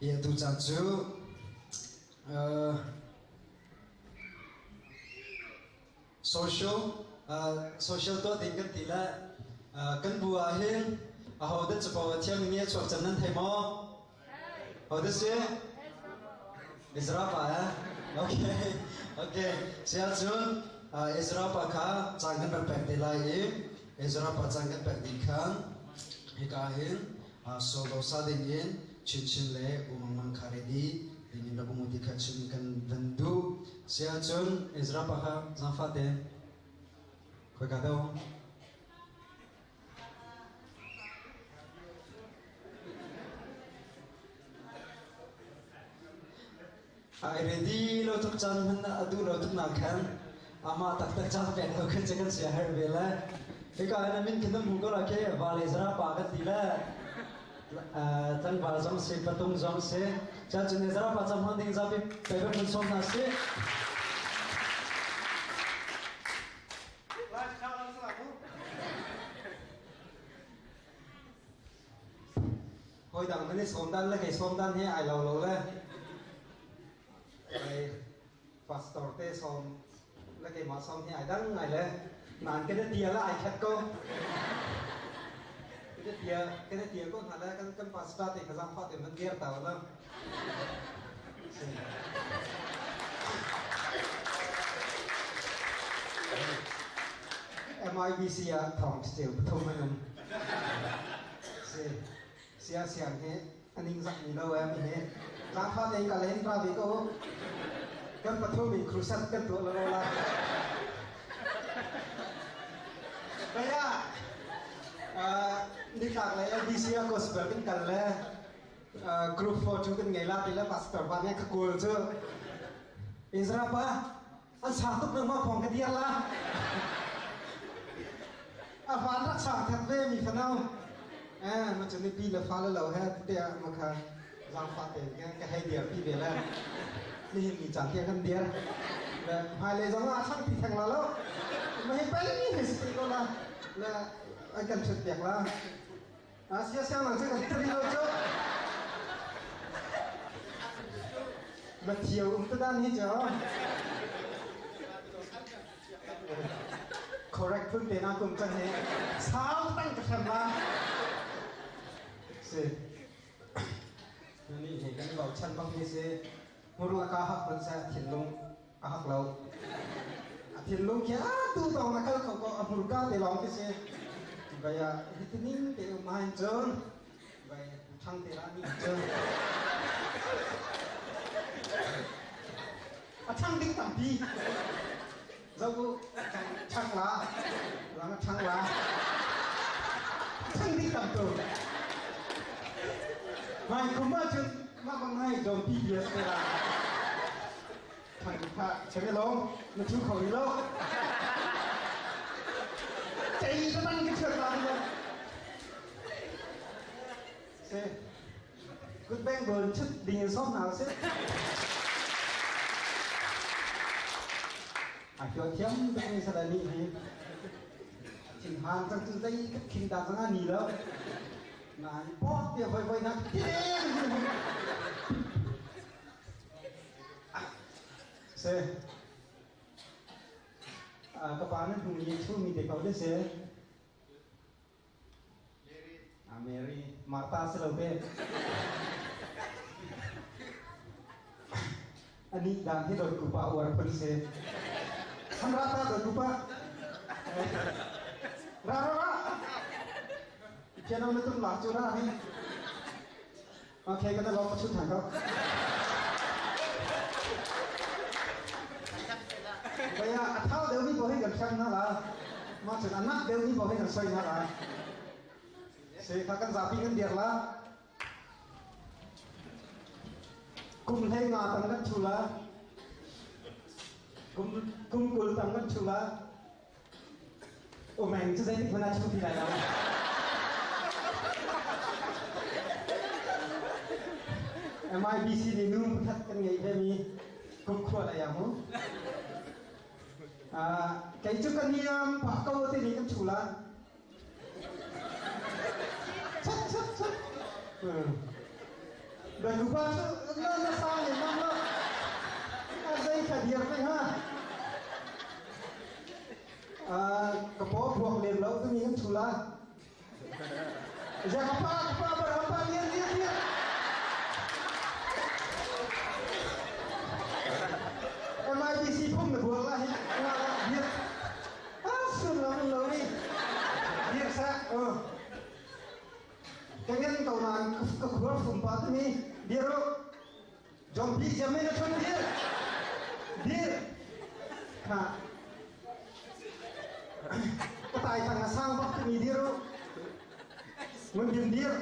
I atu caan cu social social tuah ding kan ti le kan bu ah hin aho dah capo a thiam mi a chuak cem nan thei maw? Ho dah si? Ezra pa eh? Okay. Okay. Sia cun Ezra pa kha caan kan rak pek te lai i Ezra pa caan kan pek ding khan hika hin solo sa ding in chinchin le umangmang kha ready ding in rak um ti kha chim kan van duh. Sia cun Ezra pa kha zaangfah te khoi ka do? Ai ready lo tuk caan hman a duh lo tuk nak khan amah taktak caan pek lo khan kan sia her ve le hika hin min khin hmu ko la ke va le zara pa kan ti le tlangval zong si patung zong si cha cun zara pa cham hman ding zapi pe pe som na si. Hawi dang nan i sawm dan le kei sawm dan hi ai lo lo le. Ai pastor te sawm le keimah sawm hi ai dang ngai le. Nan kan tia la ai khat ko. Kan tia kan tia ko hna le kan kan pastor te khazang fa te man dir ta la. MIBC ah thawng cheu pathum an um. Si sia siang hi aning zak mi lo em hi. Zaangfa tein ka len ra ve ko. Kan pathum in crusade kan tuah lo la. Kaya nitlak le LBC ah gospel kan kal le group photo kan ngei la ti le pastor pa nih ka kawl cu Ezra pa an sang tuk nang ma phong ka dir la a van rak sang that ve mi fanau eh ma chu ni pi le fa le lo he te ma kha zang fa te ka hei dir pi ve le ni hin ni cang tiang kan dir le hmai le zong ah thang ti theng la lo ma hi pai ni he si ko la le an kan thut piak la Asia siang nang cu kan tiri lo cu. Na thio um te dan hi cu. Correct phun te na kum cang hi. Sau tang ka hrem la. Si. Nani he kan bau chan bang hi si. Hmur la ka hak man sa thinlung a hak lo. A thinlung khi a tu tong na kal kho ko a hmurka te lawng khi si. Vai ah hitining te um hain cun vai ṭhang te la ni cun a ṭhang ding tampi zo bu ṭhang la rang a ṭhang la ṭhang ding tam tu mai kum ah cun mah bang hai dom pi bia te la Thang cheve lo na thu kho rih lo. Cei ka tang ka chuat la lo. Se good bang bol chut ding in som na se. A hyo thiam tuk ni sala ni hi. Thin han chang chu dai ka khin da changa ni lo. Na pot te hoi hoi na ti Si. Ka pa na hnu i ṭhumi te ko si. Mary. Martha si lo te. Ani dan hi dawt kupa uar phun si. Ham ra ta dawt kupa. Ra ra ra. Piano na tum lak cu ra hi. Okay, kan lawng ka chut hna ko. Kaya a thau deuh mi paoh hi kan hrang hna la. Mah cun a nak deuh mi paoh hi kan soi hna la. Se kha kan zapi kan dir la. Kum hlei nga tang kan thu la. Kum kum kul tang kan thu la. Umeng cu zeitik hmanh ah chuh ti lai lo. MIBC nih nu pakhat kan ngeih ve mi kumkhua lei ah mu. Kei cu ka niam pah ko te nih kan chu la. Chut chut chut. Banupa cu na na sang in mang lo. A zei kha dir mai ha. Ka paw buak lem lo tumi kan thu la. Ja ka pa ka pa bar pa lian lian lian. MIBC phung na buak la hi. Dir. Ah sun lo lo ni. Dir sa. Oh. Ka ngen ko nain ka khuar fumpa timi dir u. Jompi siam in a chun dir. Dir. Kha. Ka tai thang a sang bak timi dir u. Ngun din dir.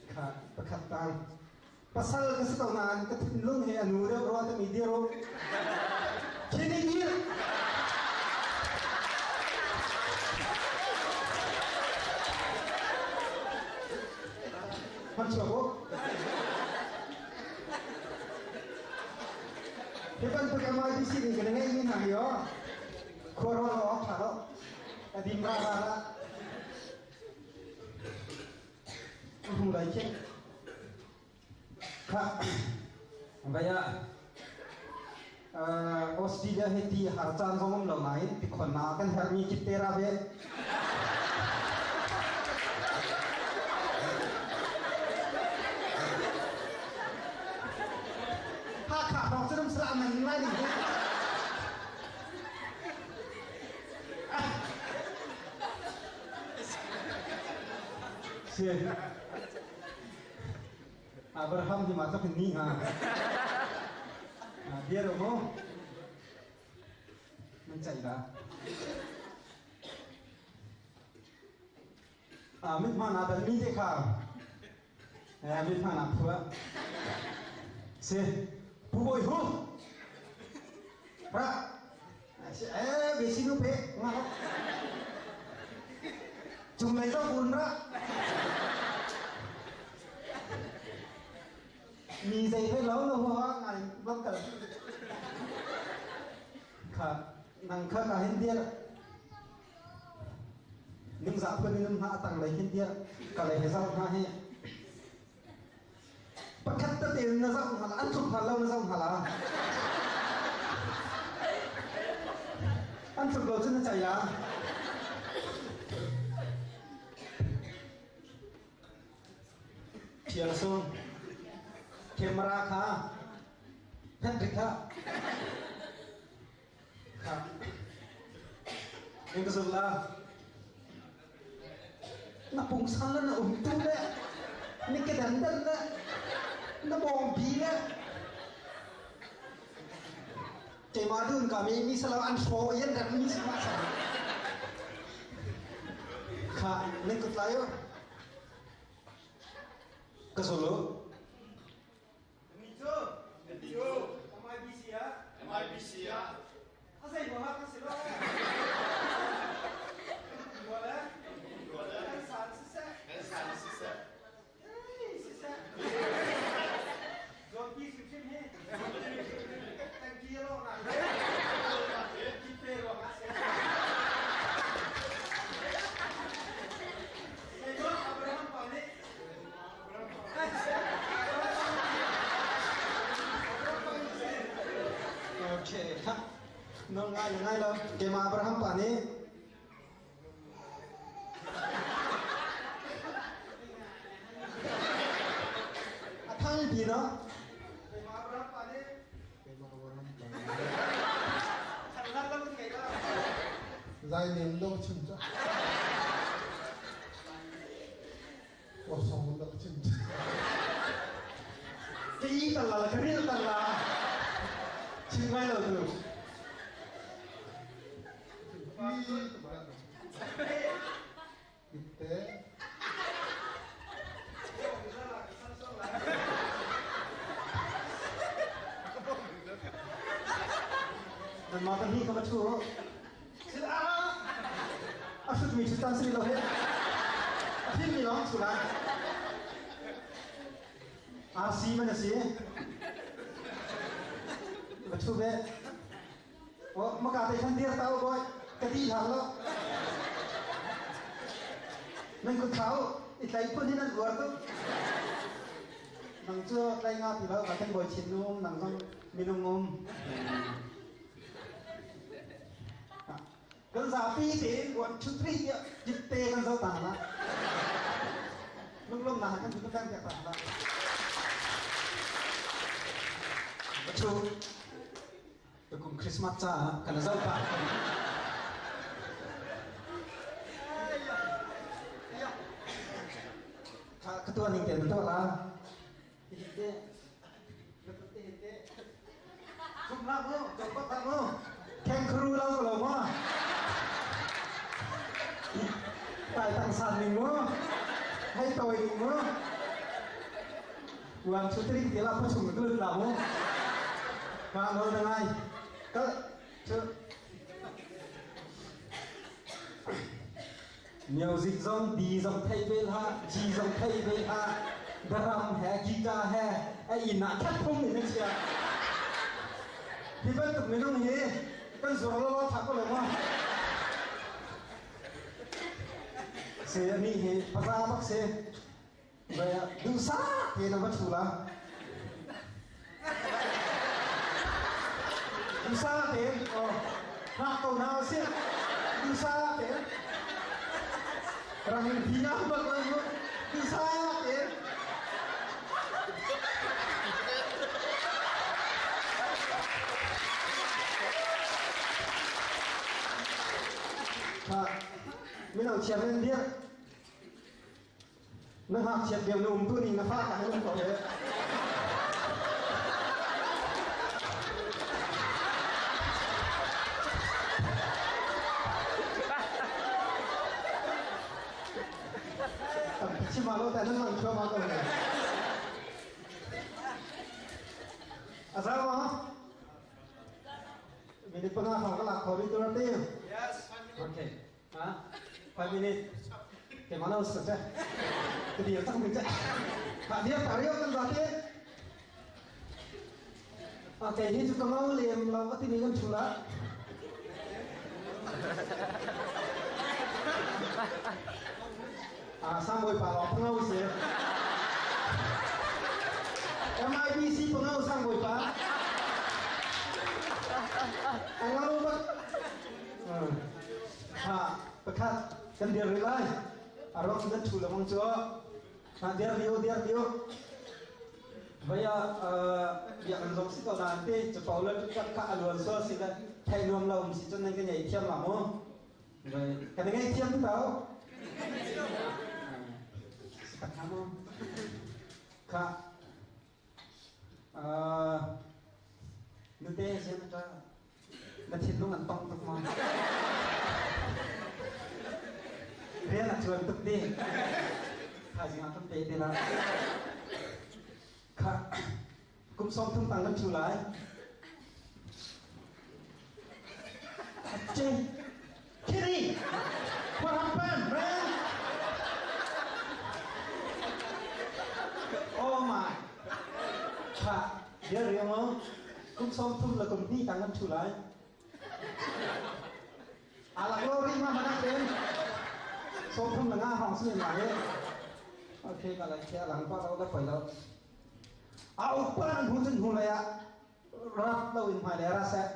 Kha pakhat tang. Pasal ka si ko nain ka thinlung he a nu deuh rua timi dir u. Thin i dir. Hman chuak u. Hi bantuk MIDC nih kan ngeihmi hna hi aw khuaruah lo awk ṭha lo. A dim ra ra ra. Hung lai khi. Kha vai ah Australia hi ti har caan zong um lo nain tikhonnak kan herhmi kip te ra ve. Hakha hrawng cu sala man lai ding Si. Abraham hi mah tluk in ni hnga. Bia ro mu. Nan ceih la. Mithma na bal mi te kha. Mithma na phua. Si. Pu Bawi Hu. Ra. Eh, besi nu pe. Nga. Cunglei zong un ra. Mi zei pe lo na hua ngai bak kal. Kha nang kha ka hin dir. Ningzah phun in hna atang lei hin dir. Ka lei he zau hna hi. Pakhat tete in na zoh hna la, an tluk hna lo na zoh hna la. An tluk lo cun na cei la. Thial sung. Camera kha hmet rik kha. Kha. In ka zul la. Na pungsan le na umtu le na kedan dan le na bawngpi le keimah dun ka mi mi salo an hraw i an rep mi si ma sa kha nan kut lai u ka zul u Mi cu Mi cu MIBC ah MIBC ah a zei ruangah kan si lo. Rual eh? Rual eh? Kan san siseh. Kan san siseh. Ei, siseh. Zawnpi hrimhrim hi. Tangki a lawhnak he. Kipe ruangah si. Keimah Abraham pa nih Okay. Nawl ngai le ngai lo. Keimah Abraham pa nih a thang pi no. Keimah Abraham pa nih Keimah Abraham pa nih than hlan lo in ngei lo. Lai nem lo chim ca. Kosong rak chim. Ka i tal la ka ril tal la. Chim ngai lo tu. Itte. Nan mah kan hi ka va thu. Sil a a hrutmi cu tan si lo he. A fimmi lawng cu lai. RC man a si. Va thu ve. Oh, maka te khan dir ta o boy. Ka ti hlang lo. Nan kut thlau i tlai phun in an uar tuk. Nang cu tlai nga ti lo ka kan bawi chin um nang zong minung um. Kan zapi tein 1 2 3 tiah dikte kan zo ta la. Lunglawmnak kan kan pek ta la. Thu Tukum Christmas caah kan zoh pah. Ka tuah ning te na tuah la. Hite. Hite hite. Kum la mu, jok pa mu. Kangaroo lo lo mo. Tai tang san ning mu. Hei toi ning mu. Uang chutri ti la pa chung lut la mu. Ma nol da ngai. Ka chu Music zong D zong thei ve hlah, G zong thei ve hlah. Drum he guitar he a inn ah khat phung in a chia. Hi bantuk minung hi kan zuar lo lo thak ko lo ma. Se ani hi paza bak se. Duhsah tein a va ṭhu la. Duhsah tein, oh, hngak ko hna usih. Duhsah tein. Rang in thi na bak lo mu. Duhsah tein. Ha, mino thiam in dir. Na ngakchiat lio na um tu ning na fa ka um ko le. Tampi chim lo ta nan lang thluahmah ko ne. A za ma? Minute 5 hong ka lak kho rih tu te. Yes. Okay. Ha? 5 minutes. Ke mana us cha. Ke dia tak mi cha. Ha dia tario kan zate. A ke hi chu kamau lem lo ati ni kan chula. A sang boi pa lo pangau se. MIBC pangau sang boi pa. Angau bak. Ha, pakhat kan dir rih lai. A ruang cu nan ṭhu lengmang cu. Ha, dir lio, dir lio. Vaya biakinn zong si ko nain te capo le ṭuṭak kha a luan sual si le theih nuam lo um si cun nan ka ngei thiam la mu. Kan ngei thiam ti tau. Si tak mu. Kha Nute sin ta na thinlung an tong tuk maw? Rian a ṭuan tuk ti. Thaizing ah kan pe te la. Kha kum 30 tang kan ṭhu lai. Aceh. Kitty, what happened, man? Oh my. Kha, dia riang o. Kum 30 le kum hnih tang kan ṭhu lai. Alak lo ri ma mana ten. 35 hong sin ma he. Okay, ka lai kia lang pa lo la poi lo. A upan hu chun hu lai ah rat lo in hmailei ra seh.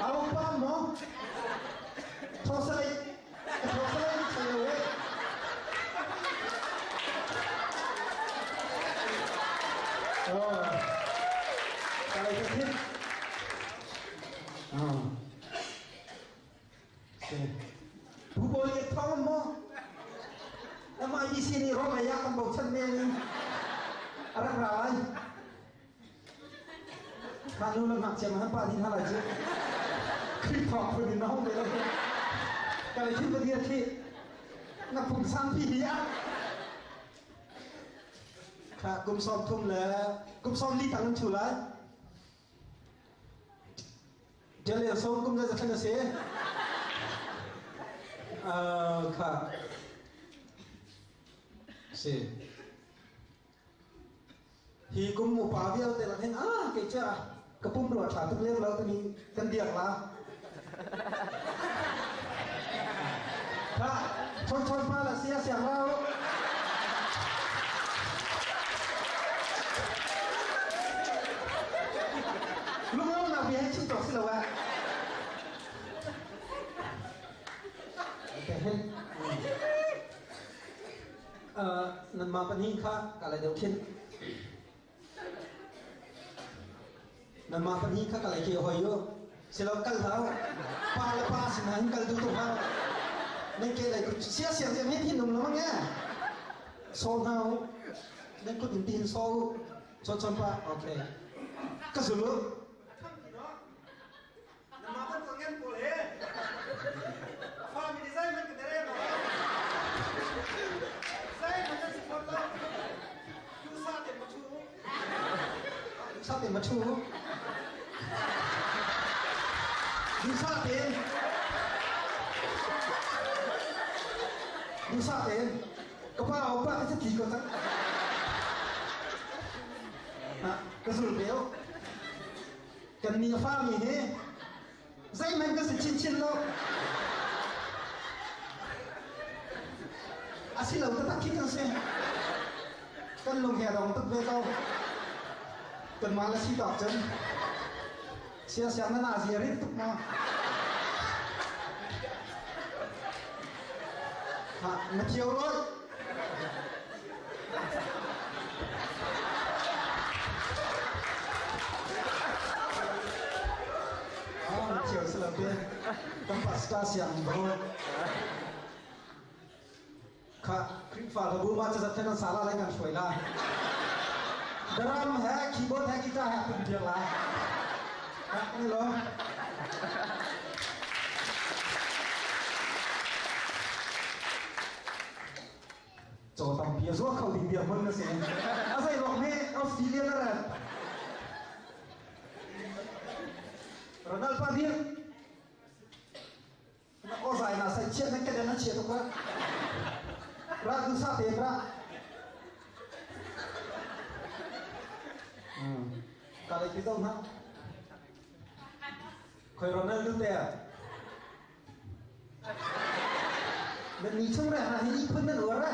A upa maw? Thosalei, thosalei thei lo eh. Oh, kalai ka thit. Oh. Pu pawl nih thawng maw? MIDC nih Rome ah kan bochan men in a rak ra lai. Kha nu le ngakchia man pa din halai cu. Khrihfa phun in na hong ve lo. Ka le thin padia khi na phung sang pi hi a. Kha kum 30 le kum 40 tang an chu lai. Ṭial sawm kum zeizat thlen a si? Kha si. Hi kum upa vialte lak hin ah kei cu ka pum rua ṭha tuk lem lo timi kan biak la. Kha chon chon pa la sia siang rau. Lunglo nak bia hi chim cawk si lo ah. Okay, hin. Nanmah pahnih kha ka lai deuh khin. Nanmah pahnih kha ka lai khi hoi u. Silo kal hau. Pa le pa sin hin kal duh tuk hau. Nan ke lei kut sia sia sia hin hin um lo mang e. So hna u. Nan kut in tin so u. Chon chon pa. Okay. Ka zulu. Namah bantuk ngen pawl he a fami nih zeihmanh kan i rel lo. Zeihmanh kan si fawn lo. Duhsah tein ma ṭhu u. Duhsah tein ma ṭhu u. Duhsah tein. Duhsah tein. Ka pa upa ka thi ko cang. Ka zul ve u. Kan mi a fami hi zeihmanh ka si chinchin lo. A si lo taktak khi kan si. Kan lung he dong tuk ve ko. Kanmah le si tawk cun siasiang na na zia rit tuk ma. Ha, na thio loi. Kha Khrihfa hlabu ma cazat kan sala lai kan hruai la. Drum he keyboard he guitar he pum piak la. Kha kan lo. Caw tampi a zuar kho ding dirhmun na si. A zei ruang he Australia na rat. Ronald pa dir. Na ozai na sai chiat na keden na chiat tuk ra. Ra du sa te ra. Ka lei ki zo na. Khoi Ronald du te. Nan ni chung re hna hi ihphun nan uar re.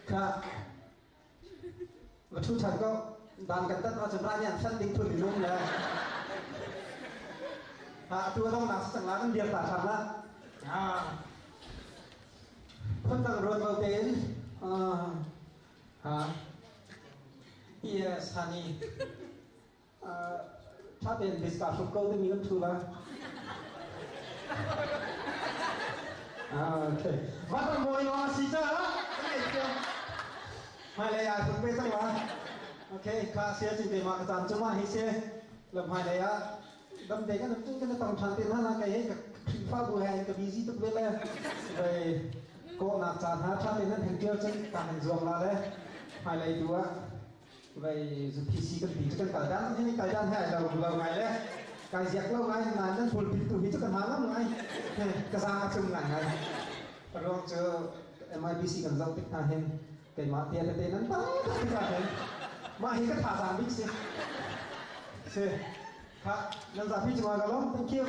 Kha va ṭhu ṭhan ko. Dan kan tat ahcun ra nih an hlanh ding phun minung le. Ha atu a dongnak si cang la kan dir ta ṭhan la. Ah. Phundang ruat lo tein ha yes honey Ṭha tein biska hruk ko timi kan ṭhu la. Okay. Va kan mawi lawng a si caah hmailei ah hruk ve cang la. Okay, kha sia cin te ma ka caan cuma hi si. Lam hmailei ah dam te kan tung kan tong ṭhan te hna la kai he ka Khrihfabu he ka busy tuk ve le. Vai kawhnak caan ha ṭha tein nan heng ṭial cun ka han zuam la le hmailei tu ah vai zu PC kan ti kan kal dan hi kal dan hai lo lo ngai le kai ziak lo ngai nan nan pulpit tu hi chu kan hang ngai ka zang a chung ngai ngai ruang cu MIBC kan zoh tik hna hin keimah tia tete nan tam tuk tik ah hin mah hi ka tha zang bik si si kha nan zapi cungah ka lawm thank you.